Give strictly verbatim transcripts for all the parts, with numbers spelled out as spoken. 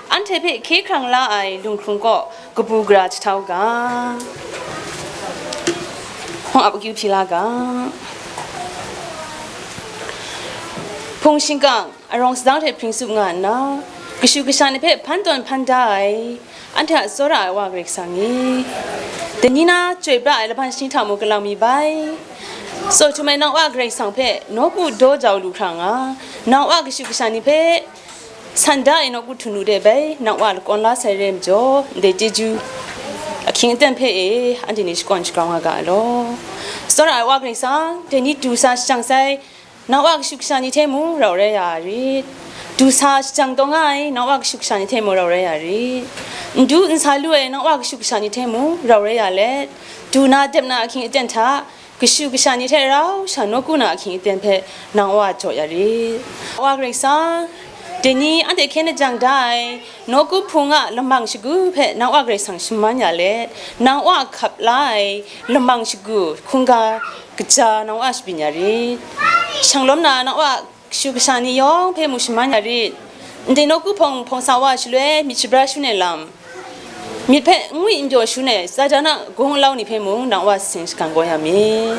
Anhte hpe hkye hkrang la ai lunghkrung kaw kabu gara jahtau ga, hpawng ap akyu hpyi la ga. Hpung shingkang arawng sadang hte hpring tsup nga nna, kashu kasha ni hpe hpan tawn hpan da ai, anhte a tsawra ai Wa Karai Kasang e, dai ni na chyoi pra ai lahpan shani hta mung galang mi bai. Tsaw htum ai nang Wa Karai Kasang hpe nawku daw jau lu hkra nga, nang Wa kashu kasha ni hpe san da ai nawku Htingnu de bai, nang Wa lakawn la sai re ai majaw, ndai chyeju ahkying aten hpe e, anhte ni shakawn shagrau nga ga ai law. Tsawra ai Wa Karai Kasang, dai ni du sa shajang sai, nang Wa kashu kasha ni hte mung rau rai ya rit. Du sa shajang taw nga ai, nang Wa kashu kasha ni hte mung rau rai ya rit. N du n sa lu ai, nang Wa kashu kasha ni hte mung rau rai ya let, du na dep na ahkying aten hta, kashu kasha ni hte rau sha nawku na ahkying aten hpe nang Wa jaw ya rit. Wa Karai Kasang, dai ni anhte hkyen lajang da ai nawku hpung a lamang shagu hpe nang Wa Karai Kasang shaman ya let, nang Wa hkap la ai lamang shagu hkungga kaja nang Wa shabyin ya rit. Shang lawm na nang Wa kashu kasha ni yawng hpe mung shaman ya rit. Ndai nawku hpawng hpawng sa wa shaloi myit shabra shangun ai lam, myit hpe n ngwi n pyaw shangun ai Satan a gung alau ni hpe mung nang Wa sing shagang kau ya mi.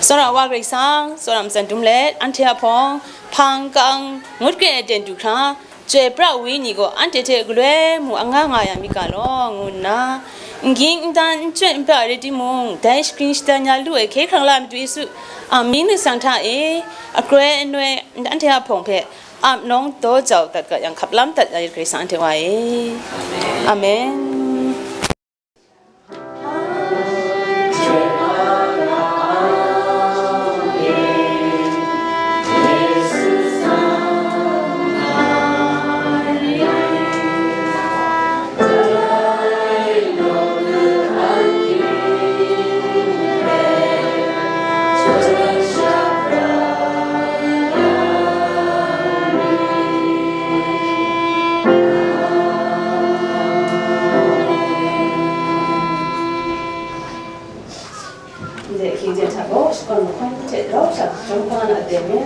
Tsawra Wa Karai Kasang, tsawra matsan dum let, anhte a hpawng hpang kang ngut kre ai ten du hkra, chyoi pra ai wenyi gaw anhte hte galoi mung anga nga ya mi ga law, ngu nna, n ging n dan, n chyoi n pra rai timung, dai shagrin shadan ya lu ai hkye hkrang la ai Madu Yesu a mying ningsang hta e, akroi anoi anhte a hpawng hpe ap nawng daw jau dat ga yang, hkap lam dat ya rit Karai Kasang anhte Wa e. Amen. Ndai hkying ten hta gaw, shakawn mahkawn hte rau sha, jawm hkawng na aten e,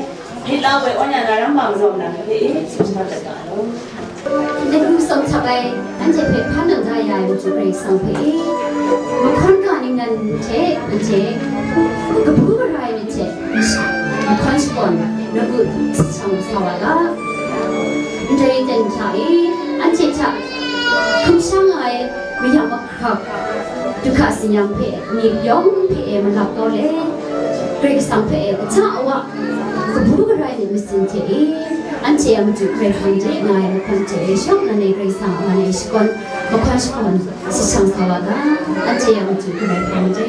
myit la woi awn ya na ram ma mazawng na hpe e, tsun sha dat ga law. Ndai hku tsawm htap ai, anhte hpe hpan nang da ya ai Madu Karai Kasang hpe e, mahkawn ga ningnan hte anhte kabu gara ai myit hte mahkawn shakawn, nawku sa shang sa wa ga. Ndai aten hta e, anhte hta hkum sha nga ai mayam hkap, du hka tsin-yam hpe ni yawng hpe e malap kau let, Karai Kasang hpe e kaja wa, kabu gara ai myit masin hte e, anhte a matu hkrai hpang de nga ai mahkawn hte e, shawng nnan e Karai Kasang a man e shakawn, mahkawn shakawn, sa shang sa wa ga, anhte a matu hkrai hpang de.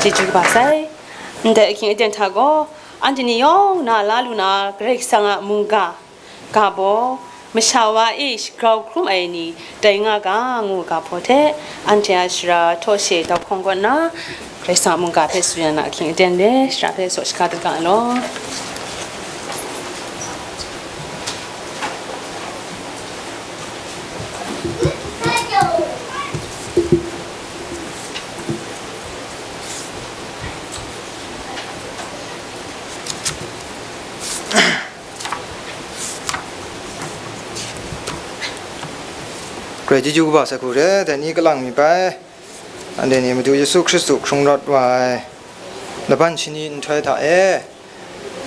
Chyeju kaba sai. Ndai ahkying aten hta gaw, anhte ni yawng na la lu na Karai Kasang a mungga, ga baw, masha wa e shagrau hkrum ai ni tai nga ga, ngu ga hpaw hte, anhte a shara htaw she dau hkawng kaw nna, Karai Kasang a mungga hpe tsun ya na ahkying aten le, shara hpe saw shaga dat ga ai law. Karai chyeju kaba sai hku re, dai ni kalang mi bai, anhte ni Madu Yesu Hkristu hkrung rawt wa ai laban shani nhtoi hta e,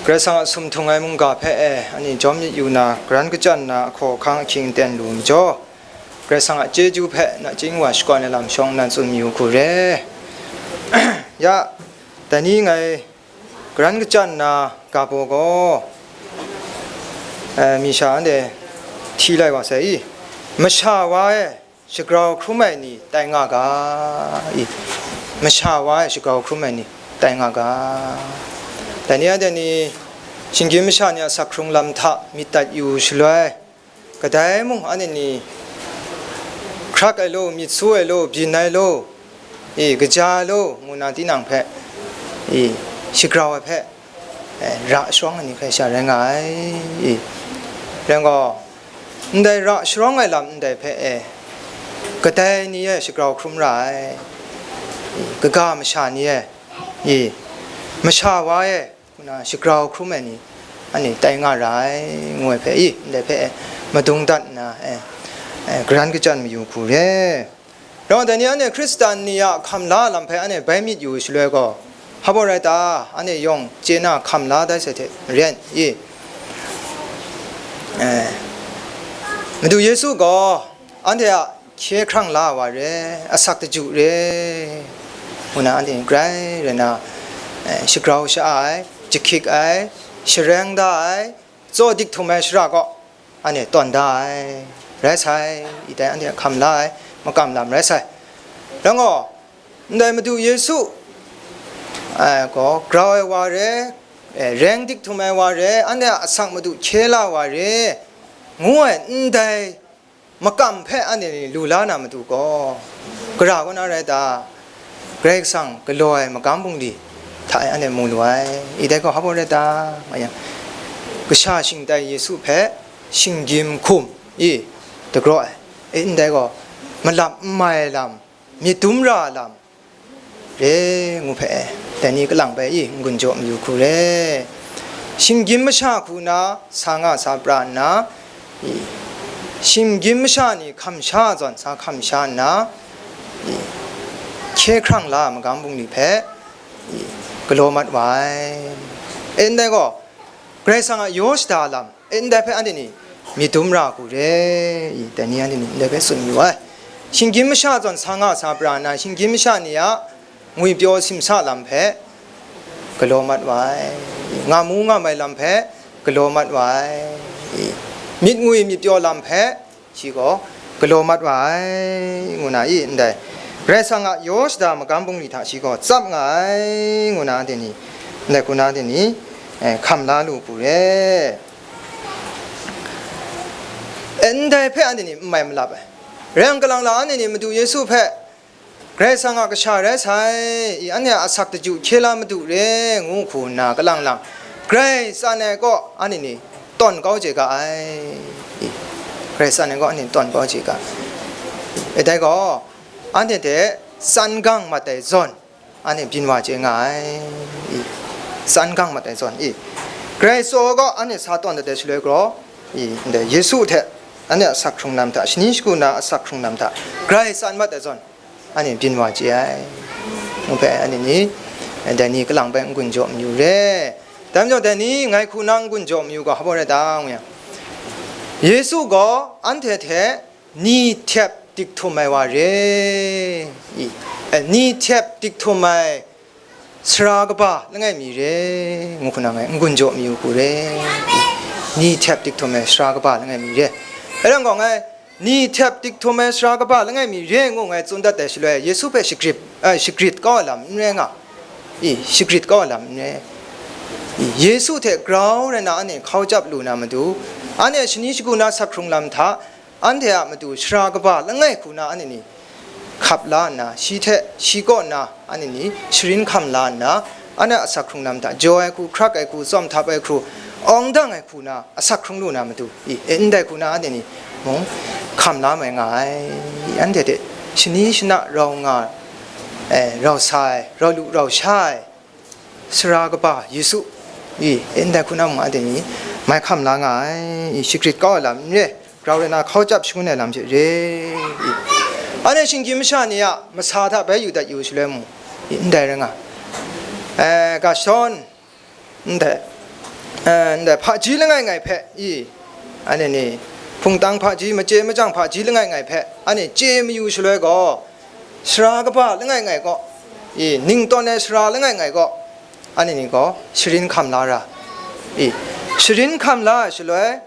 Karai Kasang a sumhtung ai mungga hpe e, anhte jawm myit yu na, garan kachyan na, ahkaw ahkang ahkying aten lu majaw, Karai Kasang a chyeju hpe nachying wa shakawn ai lam shawng nnan tsun mayu hku re. Ya, dai ni ngai garan kachyan na ga baw gaw, eh, mi sha anhte hti lai wa sai i, masha wa e shagrau hkrum ai ni tai nga ga, i, masha wa e shagrau hkrum ai ni tai nga ga. Dai ni anhte ni shinggyim masha ni a sak hkrung lam hta myit dat yu shaloi, kadai mung anhte ni hkrak ai law, myit su ai law, byin ai law, e, kaja ai law, ngu na tinang hpe, e, shagrau ai hpe, e, ra sharawng ai ni hkrai sha rai nga ai, e. Rai gaw, ndai ra sharawng ai lam ndai hpe, e, kadai ni e shagrau hkrum ra ai, e, kaga masha ni e, e, masha wa e, ngu na shagrau hkrum ai ni, anhte tai nga ra ai, ngu ai hpe, i, ndai hpe, e, madung dat nna, e, e, garan kachyan mayu hku re. Rau dai ni anhte Hkristan ni a hkam la lam hpe anhte bai myit yu shaloi gaw, hpa baw rai ta? Anhte yawng chye na hkam la dai sai hte maren, i, e, Madu Yesu gaw, anhte a hkye hkrang la wa re, asak daju re, ngu na anhte grai rai na, eh, shagrau sha-a ai, jahkyik ai, shareng da ai, tsaw dik htum ai shara kaw anhte tawn da ai, rai sai, i dai anhte a hkam la ai, makam lam rai sai. Rai gaw, ndai Madu Yesu, eh, gaw grau ai wa re, eh, reng dik htum ai wa re, anhte a asak madu hkye la wa re, ngu ai ndai makam hpe anhte ni lu la na matu gaw, gara kaw na rai ta? Karai Kasang galaw ai magam bungli hta e anhte mu lu ai. I dai gaw hpa baw rai ta? Nga yang, kasha shingtai Yesu hpe shinggyim hkum i dagraw ai. E, ndai gaw, malap n mai ai lam, myit dum ra ai lam, re ngu hpe, dai ni kalang bai i n-gun jaw mayu hku re. Shinggyim masha hku na sa nga sa pra nna, i, shinggyim masha ni hkam sha zawn sa hkam sha nna, i, hkye hkrang la ai magam bungli hpe, i, galaw mat wa ai. E, ndai gaw, Karai Kasang a yaw shada lam, e, ndai hpe anhte ni myit dum ra hku re, i, dai ni anhte ni ndai hpe tsun yu ai. Shinggyim masha zawn sa nga sa pra nna, shinggyim masha ni a ngwipyaw simsa lam hpe galaw mat wa ai, i, nga mu nga mai lam hpe galaw mat wa ai, i, myit ngwi myit pyaw lam hpe shi gaw galaw mat wa ai, ngu na i, ndai Karai Kasang a yaw shada magam bungli hta shi gaw tsap nga ai, ngu na anhte ni, ndai hku na anhte ni, eh, hkam la lu hku re. E, ndai hpe anhte ni n mai malap ai. Rai yang, kalang la anhte ni Madu Yesu hpe, Karai Kasang a kasha rai sai, i, anhte a asak daju hkye la madu re, ngu hku nna, kalang lang Karai tsan ai kaw anhte ni tawn kau chye ga ai, i, Karai tsan ai kaw anhte ni tawn kau chye ga ai. E, dai gaw, anhte hte tsan gang mat ai zawn, anhte byin wa chye nga ai, i, tsan gang mat ai zawn, i, Karai tsaw gaw anhte sa tawn dat ai shaloi gaw, i, ndai Yesu hte anhte a asak hkrung lam hta, shani shagu na asak hkrung lam hta, Karai tsan mat ai zawn, anhte byin wa chye ai, ngu hpe anhte ni, dai ni kalang bai n-gun jaw mayu re. Dai majaw, dai ni ngai hku nang n-gun jaw mayu ga, hpa baw rai ta, ngu yang, Yesu gaw anhte hte ni htep dik htum ai wa re, i, eh, ni htep dik htum ai sara kaba langai mi re, ngu hku na ngai n-gun jaw mayu hku re, i, ni htep dik htum ai sara kaba langai mi re. E rang gaw, ngai ni htep dik htum ai sara kaba langai mi re ngu ngai tsun dat ai shaloi, Yesu hpe shagrit, eh, shagrit kau ai lam n rai nga. i, shagrit kau ai lam n re. I, Yesu hte grau rai na anhte hkau chyap lu na matu, anhte shani shagu na sak hkrung lam hta, anhte a matu sara kaba langai hku na anhte ni hkap la nna, shi hte shi kaw nna anhte ni sharin hkam la nna, anhte a sak hkrung lam hta jaw ai hku, hkrak ai hku, tsawm htap ai hku, awng dang ai hku na asak hkrung lu na matu, i, e, ndai hku na anhte ni mung hkam la mai nga ai. Anhte hte shani shana rau nga, e, rau sa ai, rau lu rau sha ai, sara kaba Yesu, i, e, ndai hku na mung anhte ni mai hkam la nga ai, i, shagrit kau ai lam n re, grau rai na hkau chyap shangun ai lam hte re, i. Anhte shinggyim masha ni a masa hta bai yu dat yu shaloi mung, i, ndai rai nga, e, ga shawn, ndai, e, ndai hpaji langai ngai hpe, i, anhte ni hpungtang hpaji, machye machyang hpaji langai ngai hpe anhte chye mayu shaloi gaw, sara kaba langai ngai gaw, i, ningtawn ai sara langai ngai gaw, anhte ni gaw sharin hkam la ra, i, sharin hkam la ai shaloi,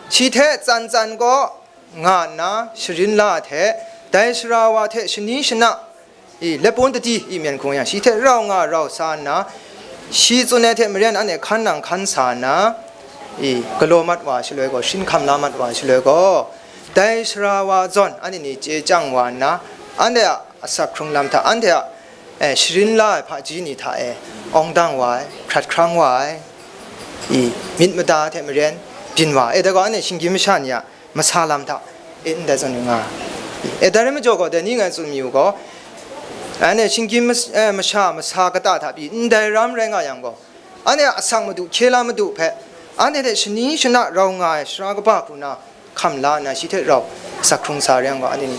shi hte tsan tsan gaw nga nna sharin la ai hte, dai sara wa hte shani shana, i, Lepawn Tati, i, myen hkung yang, shi hte rau nga rau sa nna, shi tsun ai hte maren anhte hkan nang hkan sa nna, i, galaw mat wa shaloi gaw, sharin hkam la mat wa shaloi gaw, dai sara wa zawn anhte ni chye chyang wa nna, anhte a asak hkrung lam hta, anhte a, e, sharin la ai hpaji ni hta e awng dang wa ai, hkrat hkrang wa ai, i, myit mada hte maren byin wa ai. E, dai gaw anhte shinggyim masha ni a masa lam hta, e, ndai zawn yu nga, i, e, dai rai majaw gaw, dai ni ngai tsun mayu gaw, anhte shinggyim mas-, e, masha masa kata hta pyi ndai ram rai nga yang gaw, anhte a asak madu, hkye la madu hpe, anhte hte shani shana rau nga ai sara kaba hku na hkam la nna, shi hte rau sak hkrung sa re yang gaw, anhte ni,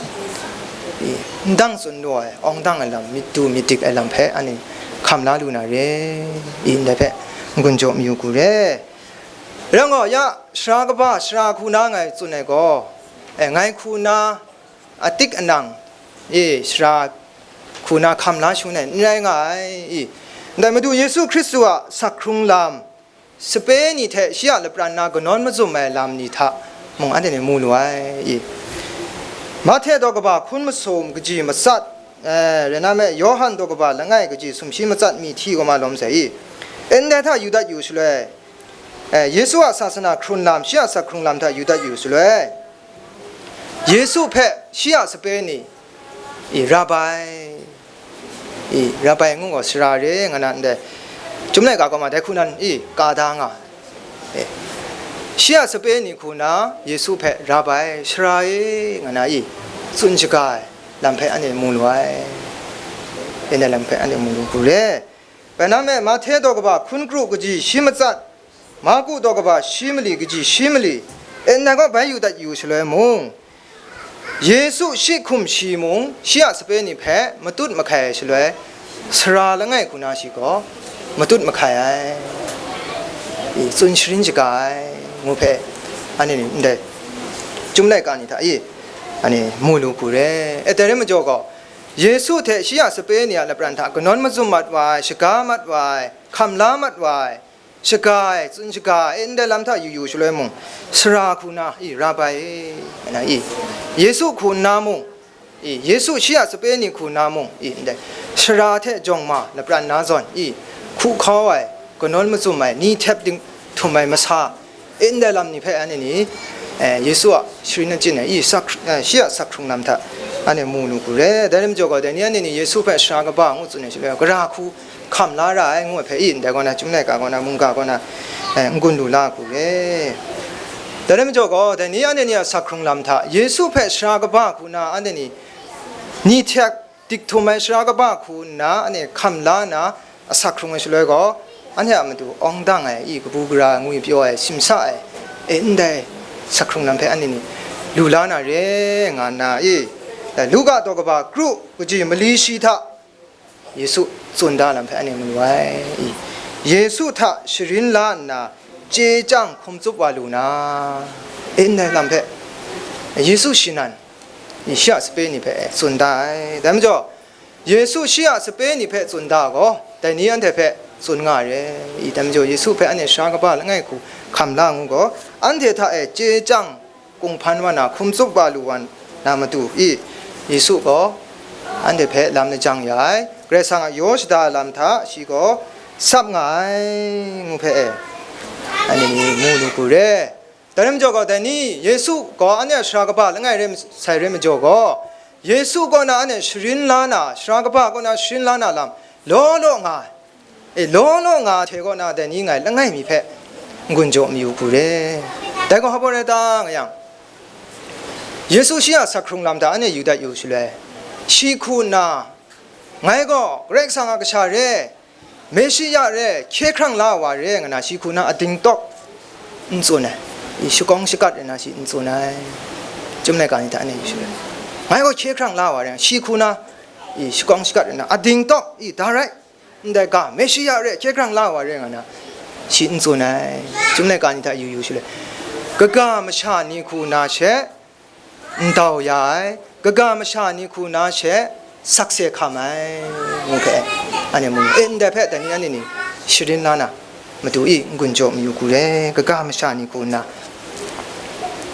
i, ndang tsun lu ai, awng dang ai lam, myit du myit dik ai lam hpe anhte hkam la lu na re, i, ndai hpe n-gun jaw mayu hku re. Rai yang gaw, ya, sara kaba, sara hku na ngai tsun ai gaw, e, ngai hku na atik anang, e, sara hku na hkam la shangun ai n rai nga ai, i. Ndai Madu Yesu Hkristu a sak hkrung lam, sape ni hte shi a lapran na kanawn mazum ai lam ni hta mung anhte ni mu lu ai, i. Mahte daw kaba hkun masum kaji matsat, e, rai na me, Yawhan daw kaba langai kaji sumshi matsat mi hti gaw ma lawm sai, i. Ndai hta yu dat yu shaloi, e, Yesu a sasana hkrun lam, shi a sak hkrung lam hta yu dat yu shaloi, Yesu hpe shi a sape ni, i, Rabai, i, Rabai ngu gaw, sara re, nga na ndai, Chyum laika gaw ma dai hku nan, i, ka da nga, e, shi a sape ni hku na Yesu hpe Rabai, sara e, nga na, i, tsun shaga ai lam hpe anhte mu lu ai, e, ndai lam hpe anhte mu lu hku re. Bai na me, Mahte daw kaba hkun kru kaji shi matsat, Marku daw kaba shi mali kaji shi mali, e, ndai gaw bai yu dat yu shaloi mung, Yesu shi hkum shi mung, shi a sape ni hpe matut mahkai ai shaloi, sara langai hku na shi gaw matut mahkai ai, i, tsun sharin shaga ai, ngu hpe, anhte ni ndai Chyum laika ni hta, i, anhte mu lu hku re. E, dai rai majaw gaw, Yesu hte shi a sape ni a lapran hta kanawn mazum mat wa ai, shaga mat wa ai, hkam la mat wa ai, shaga ai, tsun shaga ai, e, ndai lam hta yu yu shaloi mung, sara hku na, i, Rabai e, nga na, i, Yesu hku nna mung, i, Yesu shi a sape ni hku nna mung, i, ndai sara hte jawng ma lapran na zawn, i, hku hkau ai, kanawn mazum ai, ni htep dinghtum ai masa, e, ndai lam ni hpe anhte ni, e, Yesu a sharin achyin ai, i, sak, e, shi a sak hkrung lam hta anhte mu lu hku re. Dai rai majaw gaw, dai ni anhte ni Yesu hpe sara kaba ngu tsun ai shaloi, gara hku hkam la ra ai ngu ai hpe, i, ndai kaw na, Chyum laika kaw na, mungga kaw na, e, n-gun lu la hku re. Dai rai majaw gaw, dai ni anhte ni a sak hkrung lam hta, Yesu hpe sara kaba hku na anhte ni, ni htep dinghtum ai sara kaba hku nna anhte hkam la nna, asak hkrung ai shaloi gaw, anhte a matu awng dang ai, i, kabu gara ai, ngwi pyaw ai, simsa ai, e, ndai sak hkrung lam hpe anhte ni lu la na re, nga nna, i, Luka daw kaba kru kaji mali shi hta, Yesu tsun da lam hpe anhte mu ai, i, Yesu hta sharin la nna, chye chyang hkum tsup wa lu na, e, ndai lam hpe Yesu shi nan, i, shi a sape ni hpe tsun da ai. Dai majaw, Yesu shi a sape ni hpe tsun da gaw, dai ni anhte hpe tsun nga ai re, i, dai majaw, Yesu hpe anhte sara kaba langai hku hkam la ngu gaw, anhte hta e chye chyang kunghpan wa na, hkum tsup wa lu wa na matu, i, Yesu gaw anhte hpe lam lajang ya ai. Karai Kasang a yaw shada lam hta shi gaw tsap nga ai, ngu hpe e, anhte ni mu lu hku re. Dai rai majaw gaw, dai ni, Yesu gaw anhte a sara kaba langai rai sai rai majaw gaw, Yesu kaw na anhte sharin la na, sara kaba kaw na sharin la na lam law law nga ai. E, law law nga ai hte kaw na, dai ni ngai langai mi hpe n-gun jaw mayu hku re. Dai gaw hpa rai ta nga yang, Yesu shi a sak hkrung lam hta anhte yu dat yu shaloi, shi hku nna, "Ngai gaw Karai Kasang a Kasha re, Meshiya re, hkye hkrang la ai wa re," nga na, shi hku na ading tawk n tsun ai, i shakawng shakat rai na shi n tsun ai. Chyum laika ni hta anhte yu shaloi, "Ngai gaw hkye hkrang la ai wa re," shi hku na, i shakawng shakat rai na, ading tawk, i da rai, ndai ga, "Meshiya re, hkye hkrang la ai wa re," nga na, shi n tsun ai. Chyum laika ni hta yu yu shaloi, kaga masha ni hku na she, ndau ya ai, kaga masha ni hku na she sakse hkam ai, ngu hpe, anhte mu, e, ndai hpe dai ni anhte ni sharin la na, matu i n-gun jaw mayu hku re, kaga masha ni hku na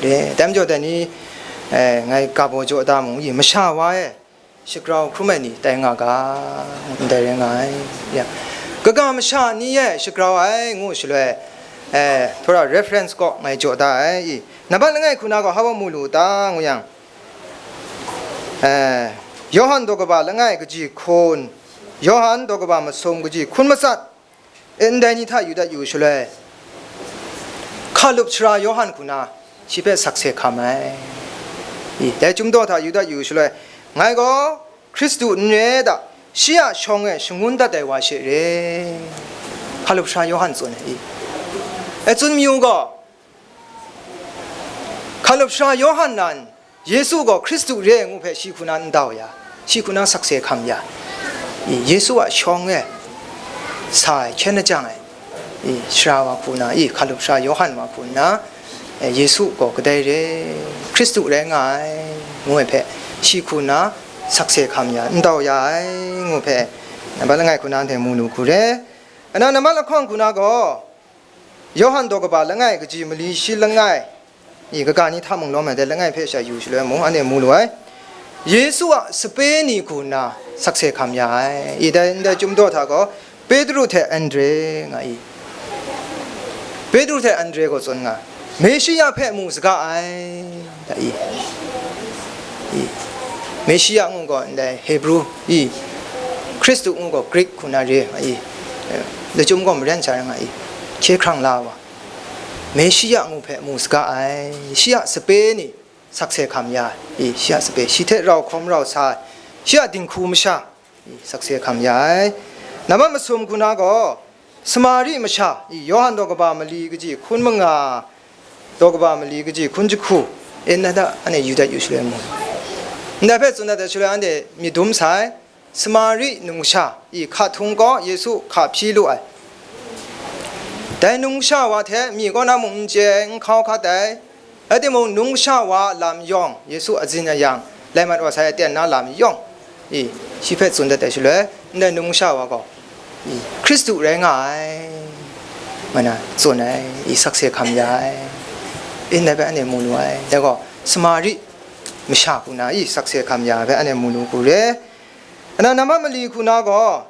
re, dai majaw dai ni, e, ngai ga baw jaw da mung, i masha wa e shagrau hkrum ai ni tai nga ga, ndai rai nga ai, ya, kaga masha ni e shagrau ai, ngu shaloi, e, thora reference kaw ngai jaw da ai, i, Nambat langai hku na gaw hpa mu lu ta, ngu yang, eh, Yawhan daw kaba langai kaji hkun, Yawhan daw kaba masum kaji hkun matsat, e, ndai ni hta yu dat yu shaloi, hkalup sara Yawhan hku na shi hpe sakse hkam ai. I, dai Chyum daw hta yu dat yu shaloi, ngai gaw Hkristu n re da, shi a shawng e shangun dat ai wa she re. Hkalup sara Yawhan tsun ai, i, e, tsun mayu gaw, Hkalup sara Yawhan nan Yesu gaw Hkristu re ai ngu hpe shi hku na n dau ya, shi hku na sakse hkam ya, i, Yesu a shawng e sa ai, hkyen lajang ai, i, sara wa hku na, i, hkalup sara Yawhan wa hku nna, e, Yesu gaw kadai re, Hkristu rai nga ai, ngu ai hpe shi hku na sakse hkam ya, n dau ya ai, ngu hpe, nambat langai hku na anhte mu lu hku re. Ana nambat lahkawng hku na gaw, Yawhan daw kaba langai kaji mali shi langai, i, kaga ni hta mung lawm ai dai langai hpe sha yu shaloi mung, anhte mu lu ai. Yesu a sape ni hku nna sakse hkam ya ai. I, dai ndai Chyum daw hta gaw, Petru hte Andre nga i. Petru hte Andre gaw tsun nga, Meshiya hpe mu saga ai. Da i, i, Meshiya ngu gaw ndai Hebru, i, Hkristu ngu gaw Greek hku na re, i, lachyum gaw maren sha rai nga i, hkye hkrang la ai wa, Meshiya ngu hpe mu saga ai, shi a sape ni sakse hkam ya ai, i, shi a sape, shi hte rau hkawm rau sa ai, shi a dinghku masha, i, sakse hkam ya ai. Nambat masum hku na gaw, Samari masha, i, Yawhan daw kaba mali kaji hkun manga, daw kaba mali kaji hkun jahku, e, na da, anhte yu dat yu shaloi mu. Ndai hpe tsun dat ai shaloi, anhte myit dum sai, Samari numsha, i, hka htung kaw Yesu hka hpyi lu ai. Dai numsha wa hte myi kaw na mung n chye ai, n hkau hkat ai, rai timung, numsha wa a lam yawng, Yesu azin ayang, lai mat wa sai aten na lam yawng, i, shi hpe tsun dat ai shaloi, ndai numsha wa gaw, i, Hkristu rai nga ai, nga na tsun ai, i, sakse hkam ya ai, i, ndai hpe anhte mu lu ai. Dai gaw, Samari masha hku na, i, sakse hkam ya ai hpe anhte mu lu hku re. Ana nambat mali hku na gaw,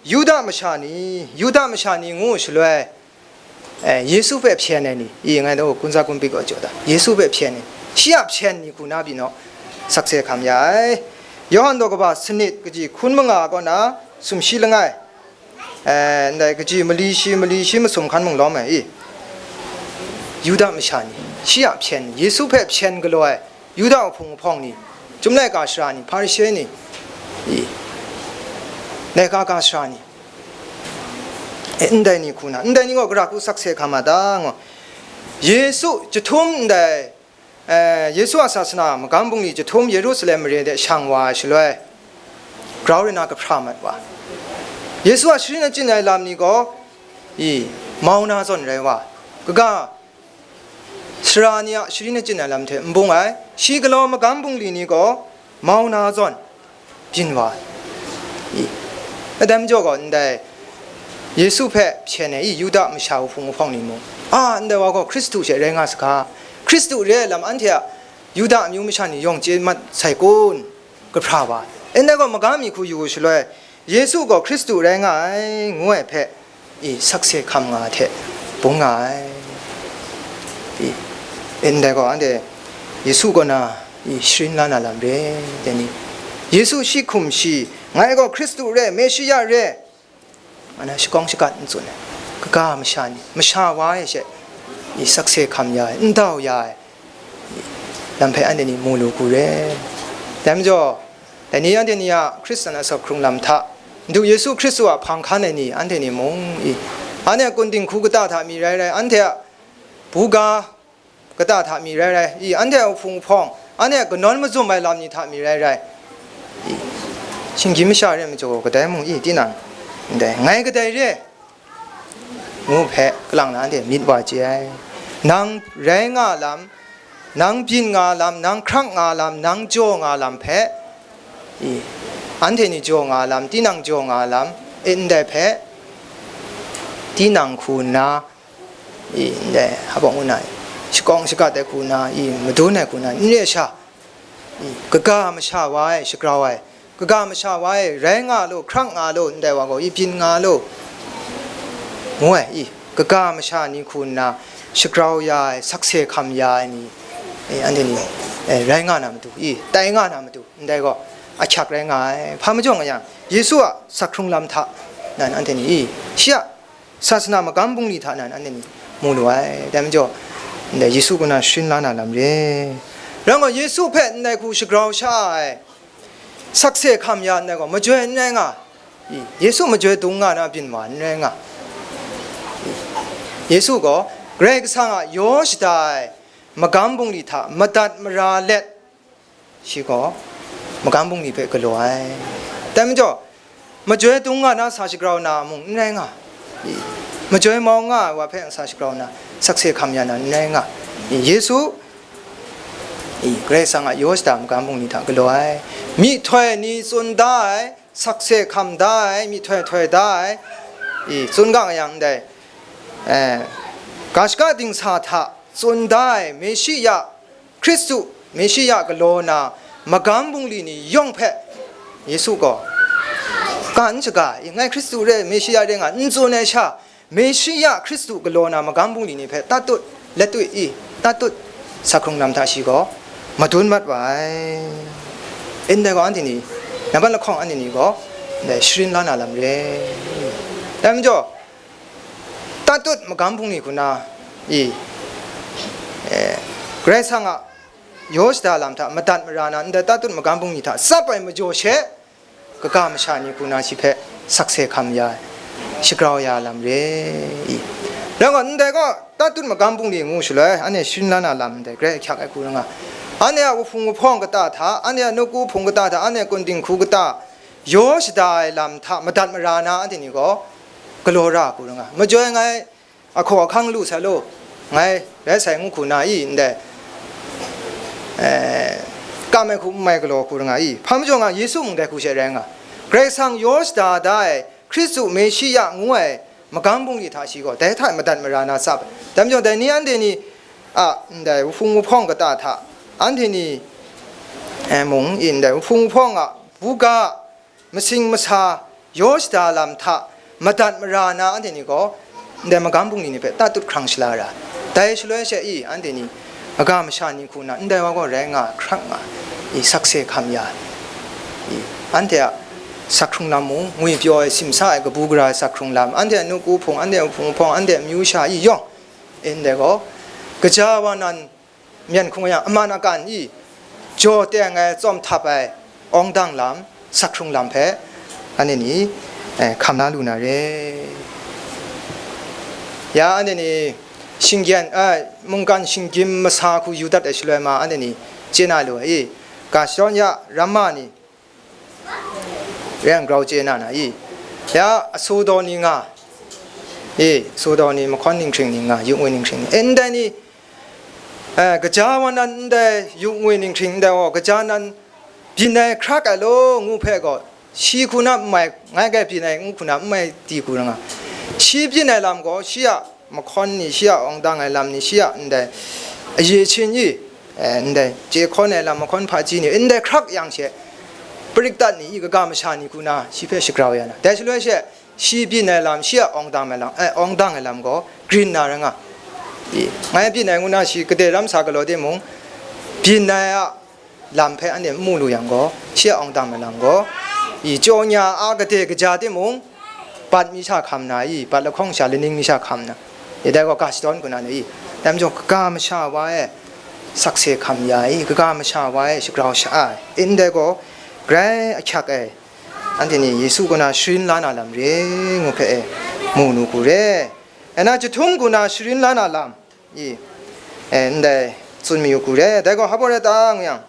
Yuda masha ni, Yuda masha ni ngu shaloi, eh, Yesu hpe hpyen ai ni, i ngai daw kunza kunpik gaw jaw da, Yesu hpe hpyen ai, shi a hpyen ni hku na pyi naw, sakse hkam ya ai. Yawhan daw kaba sanit kaji hkun manga kaw na sumshi langai, eh, ndai kaji mali shi, mali shi masum hkan mung lawm ai, i, Yuda masha ni, shi a hpyen, Yesu hpe hpyen galaw ai, Yuda hpung hpawng ni, Chyum laika sara ni, Hparishe ni, i, laika ga sara ni, e, ndai ni hku na, ndai ni gaw gara hku sakse hkam a ta, ngo. Yesu jahtum ndai, e, Yesu a sasana magam bungli jahtum Yerusalem mare de shang wa ai shaloi, grau re na kahpra mat wa. Yesu a sharin achyin ai lam ni gaw, i, mau na zawn rai wa, kaga, sara ni a sharin achyin ai lam hte n bung ai, shi galaw magam bungli ni gaw mau na zawn byin wa ai. I, adan majaw gaw ndai Yesu hpe hpyen ai, i, Yuda masha wuhpung wuhpawng ni mung, a, ndai wa gaw Hkristu she rai nga saga, Hkristu re ai lam anhte a Yuda amyu masha ni yawng chye mat sai kun? Kahpra wa ai. Ndai gaw magam mi hku yu shaloi, Yesu gaw Hkristu rai nga ai, ngu ai hpe, i, sakse hkam nga ai hte bung nga ai. I, ndai gaw anhte Yesu kaw na, i, sharin la na lam re, dai ni. Yesu shi hkum shi, ngai gaw Hkristu re, Meshiya re, nga na shakawng shakat n tsun ai. Kaga masha ni, masha wa e she, i, sakse hkam ya ai, n dau ya ai, lam hpe anhte ni mu lu hku re. Dai majaw, dai ni anhte ni a Hkristan a sak hkrung lam hta, Madu Yesu Hkristu a hpang hkan ai ni anhte ni mung, i, anhte a kun dinghku kata hta mi rai rai, anhte a buga kata hta mi rai rai, i, anhte a uhpung uhpawng, anhte a kanawn mazum ai lam ni hta mi rai rai, i, shinggyim masha re ai majaw gaw, kadai mung, i, tinang, ndai, ngai kadai re, ngu hpe kalang na anhte myit wa chye ai. Nang rai nga lam, nang byin nga lam, nang hkrang nga lam, nang jaw nga lam hpe, i, anhte ni jaw nga lam, tinang jaw nga lam, e, ndai hpe, tinang hku nna, i, ndai, hpa ngu na, shakawng shakat ai hku nna, i, madun ai hku nna, n re ai sha, i, kaga masha wa e shagrau ai, kaga masha wa e rai nga law, hkrang nga law, ndai wa gaw, i, byin nga law, ngu ai, i, kaga masha ni hku nna shagrau ya ai, sakse hkam ya ai ni, e, anhte ni, e, rai nga na matu, i, tai nga na matu, ndai gaw ahkyak rai nga ai. Hpa majaw nga yang, Yesu a sak hkrung lam hta nan anhte ni, i, shi a sasana magam bungli hta nan anhte ni mu lu ai. Dai majaw, ndai Yesu kaw na sharin la na lam re. Rai nna Yesu hpe ndai hku shagrau sha ai, sakse hkam ya ndai gaw majoi n rai nga, i, Yesu majoi dung nga na byin wa n rai nga, i, Yesu gaw Karai Kasang a yaw shada ai magam bungli hta madat mara let, shi gaw magam bungli hpe galaw ai. Dai majaw, majoi dung nga na sa shagrau na mung n rai nga, i, majoi mau nga ai wa hpe sa shagrau na, sakse hkam ya na n rai nga, i, Yesu, i, Karai Kasang a yaw shada magam bungli hta galaw ai. Myihtoi ni tsun da ai, sakse hkam da ai, myihtoi htoi da ai, i, tsun ga yang ndai, eh, ga shaka dingsa hta tsun da ai, Meshiya, Hkristu, Meshiya galaw na magam bungli ni yawng hpe Yesu gaw, ka n shaga, i, ngai Hkristu re, Meshiya re nga n tsun ai sha, Meshiya Hkristu galaw na magam bungli ni hpe tatut, latut i, tatut, sak hkrung lam hta shi gaw madun mat wa ai. Ndai gaw anhte ni, nambat lahkawng anhte ni gaw, ndai sharin la na lam re. Dai majaw, tatut magam bungli hku na, i, e, Karai Kasang a yaw shada lam hta madat mara na, ndai tatut magam bungli hta tsap ai majaw she, kaga masha ni hku na shi hpe sakse hkam ya ai, shagrau ya lam re i. Rai nna, ndai gaw, tatut magam bungli ngu shaloi, anhte sharin la na lam ndai, grai ahkyak ai hku rai nga, anhte a wuhpung wuhpawng kata hta, anhte a nawku hpung kata hta, anhte a kun dinghku kata, yaw shada ai lam hta madat mara na, anhte ni gaw galaw ra hku rai nga, majoi ngai ahkaw ahkang lu sai law, ngai rai sai ngu hku na i, ndai, eh, kam ai hku n mai galaw hku rai nga i, hpa majaw nga Yesu mung dai hku she rai nga, Karai Kasang yaw shada da ai Hkristu Meshiya ngu ai magam bungli hta shi gaw dai hta e madat mara na tsap ai. Dai majaw dai ni anhte ni a ndai wuhpung wuhpawng kata hta, anhte ni, eh, mung i, ndai wuhpung wuhpawng a buga masing masa yaw shada lam hta madat mara na, anhte ni gaw ndai magam bungli ni hpe tatut hkrang shala ra. Dai shaloi she i, anhte ni aga masha ni hku na, ndai wa gaw rai nga, hkrang nga i, sakse hkam ya i, anhte a sak hkrung lam mung, ngwi pyaw ai, simsa ai, kabu gara ai sak hkrung lam, anhte a nawku hpung, anhte a hpung hpawng, anhte a amyu sha i yawng, e, ndai gaw, kaja wa nan myen hkung yang, aman akan i, jaw teng ai, tsawm htap ai, awng dang lam, sak hkrung lam hpe, anhte ni, eh, hkam na lu na re. Ya, anhte ni shinggyim, eh, mungkan shinggyim masa hku yu dat ai shaloi ma, anhte ni chye na lu ai i, ga shadawn ya, ramma ni, rai yang grau chye na na i, ya, asu daw ni nga i, asu daw ni, mahkawn ninghkring ni nga, yuk ngwi ninghkring ni, e, ndai ni, eh, kaja wa nan ndai yuk ngwi ninghkring ndai gaw, kaja nan byin ai hkrak ai law ngu hpe gaw, shi hku na n mai, ngai grai byin ai ngu hku na n mai di hku rai nga, shi byin ai lam gaw, shi a mahkawn ni, shi a awng dang ai lam ni, shi a ndai aye hpyin i, eh, ndai chye hkawn ai lam, mahkawn hpaji ni, ndai hkrak yang she, parik tat ni i, kaga masha ni hku na shi hpe shagrau ya na. Dai shaloi she, shi byin ai lam, shi a awng dang ai lam, eh, awng dang ai lam gaw grin na rai nga. I, ngai byin ai ngu na shi gade ram sa galaw timung, byin ai a lam hpe anhte n mu lu yang gaw, shi a awng dang ai lam gaw, i, jaw nya a gade kaja timung, bat mi sha hkam na i, bat lahkawng sha laning mi sha hkam na, i, dai gaw ga shadawn hku na ni i, dai majaw kaga masha wa e sakse hkam ya i, kaga masha wa e shagrau sha ai, i, ndai gaw grai ahkyak ai, anhte ni Yesu kaw na sharin la na lam re ngu hpe e mu nu hku re, e na jahtum kaw na sharin la na lam i, e, ndai tsun mayu hku re, dai gaw hpa baw rai ta ngu yang,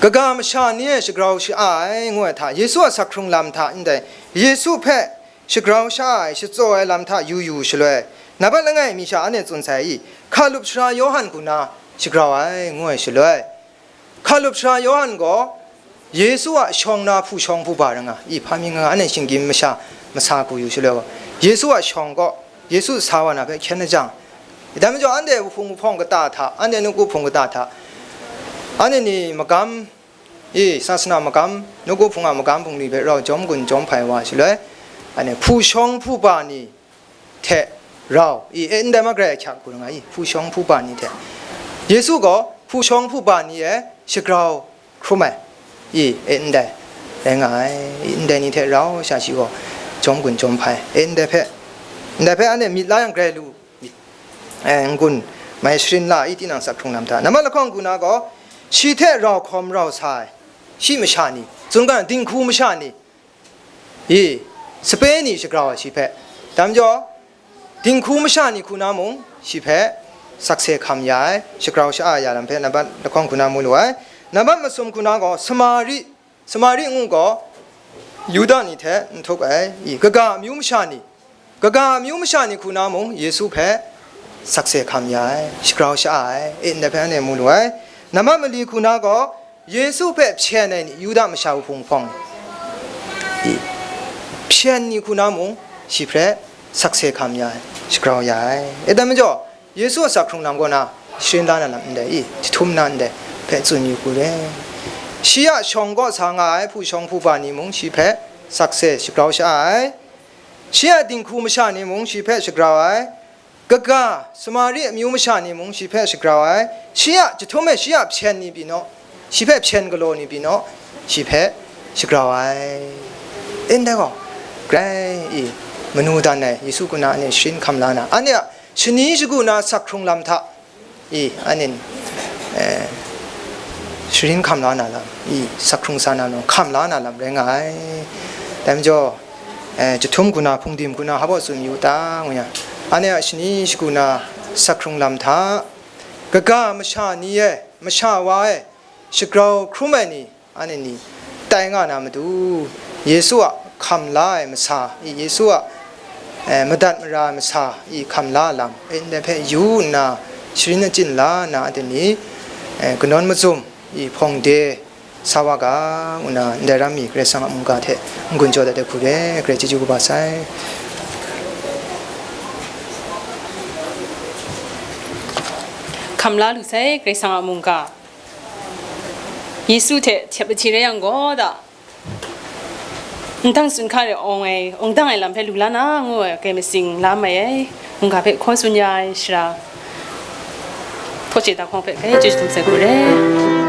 kaga masha ni e shagrau sha ai ngu ai hta, Yesu a sak hkrung lam hta ndai Yesu hpe shagrau sha ai shatsaw ai lam hta yu yu shaloi, nambat langai mi sha anhte tsun sai i, hkalup sara Yawhan hku na shagrau ai ngu ai shaloi, hkalup sara Yawhan gaw Yesu a shawng na hpu shawng hpu ba rai nga i, hpa mi nga nga, anhte shinggyim masha masa hku yu shaloi gaw, Yesu a shawng gaw, Yesu sa wa na hpe hkyen na jang, dai majaw anhte wuhpung wuhpawng kata hta, anhte nawku hpung kata hta, anhte ni magam, i, sasana magam, nawku hpung a magam bungli hpe rau jawm gun jawm hpai wa shaloi, anhte hpu shawng hpu ba ni hte rau, i, e, ndai ma grai ahkyak hku rai nga i, hpu shawng hpu ba ni hte, Yesu gaw hpu shawng hpu ba ni e shagrau hkrum ai, i, e, ndai rai nga ai, i, ndai ni hte rau sha shi gaw jawm gun jawm hpai, e, ndai hpe, ndai hpe anhte myit la yang grai lu myit, e, n-gun mai sharin la i, tinang sak hkrung lam hta, nambat lahkawng hku na gaw, shi hte rau hkawm rau sa ai, shi masha ni, tsun ga, dinghku masha ni, i, sape ni shagrau ai shi hpe, dai majaw, dinghku masha ni hku na mung shi hpe sakse hkam ya ai, shagrau sha-a ya lam hpe nambat lahkawng hku na mu lu ai. Nambat masum hku na gaw, Samari, Samari ngu gaw Yuda ni hte n htup ai, i, kaga amyu masha ni, kaga amyu masha ni hku na mung Yesu hpe sakse hkam ya ai, shagrau sha-a ai, e, ndai hpe anhte mu lu ai. Nambat mali hku na gaw, Yesu hpe hpyen ai ni, Yuda masha wuhpung hpawng ni, i, hpyen ni hku na mung shi hpe sakse hkam ya ai, shagrau ya ai. E, dai majaw, Yesu a sak hkrung lam kaw na sharin la na lam ndai i, jahtum na ndai hpe tsun yu hku re. Shi a shawng kaw sa nga ai hpu shawng hpu ba ni mung shi hpe sakse shagrau sha ai. Shi a dinghku masha ni mung shi hpe shagrau ai. Kaga, Samari amyu masha ni mung shi hpe shagrau ai. Shi a jahtum e shi a hpyen ni pyi naw, shi hpe hpyen galaw ni pyi naw, shi hpe shagrau ai. Ndai gaw, grai i, manu dan ai Yesu kaw na anhte sharin hkam la na, anhte a shani shagu na sak hkrung lam hta i, anhte, eh, sharin hkam la na lam i, sak hkrung sa na lam, hkam la na lam rai nga ai. Dai majaw, eh, jahtum kaw na, hpungdim kaw na, hpa baw tsun yu ta ngu yang, anhte a shani shagu na sak hkrung lam hta, kaga masha ni e, masha wa e, shagrau hkrum ai ni, anhte ni tai nga na matu, Yesu a hkam la ai masa, Yesu a, eh, madat mara ai masa i hkam la lam, eh, ndai hpe yu nna, sharin achyin la nna, anhte ni, eh, kanawn mazum i hpawng de sa wa ga, ngu nna ndai ram mi Karai Kasang a mungga hte n-gun jaw dat ai hku re, Karai chyeju kaba sai. Hkam la lu sai, Karai Kasang a mungga. Yesu hte htyep ahti rai yang gaw da, ndang tsun hka re awng ai, awng dang ai lam hpe lu la na, ngu ai, kai matsing la mai ai, mungga hpe hkaw tsun ya ai, shara hpaw chye da hkawng hpe, kai chye jahtum sai hku re.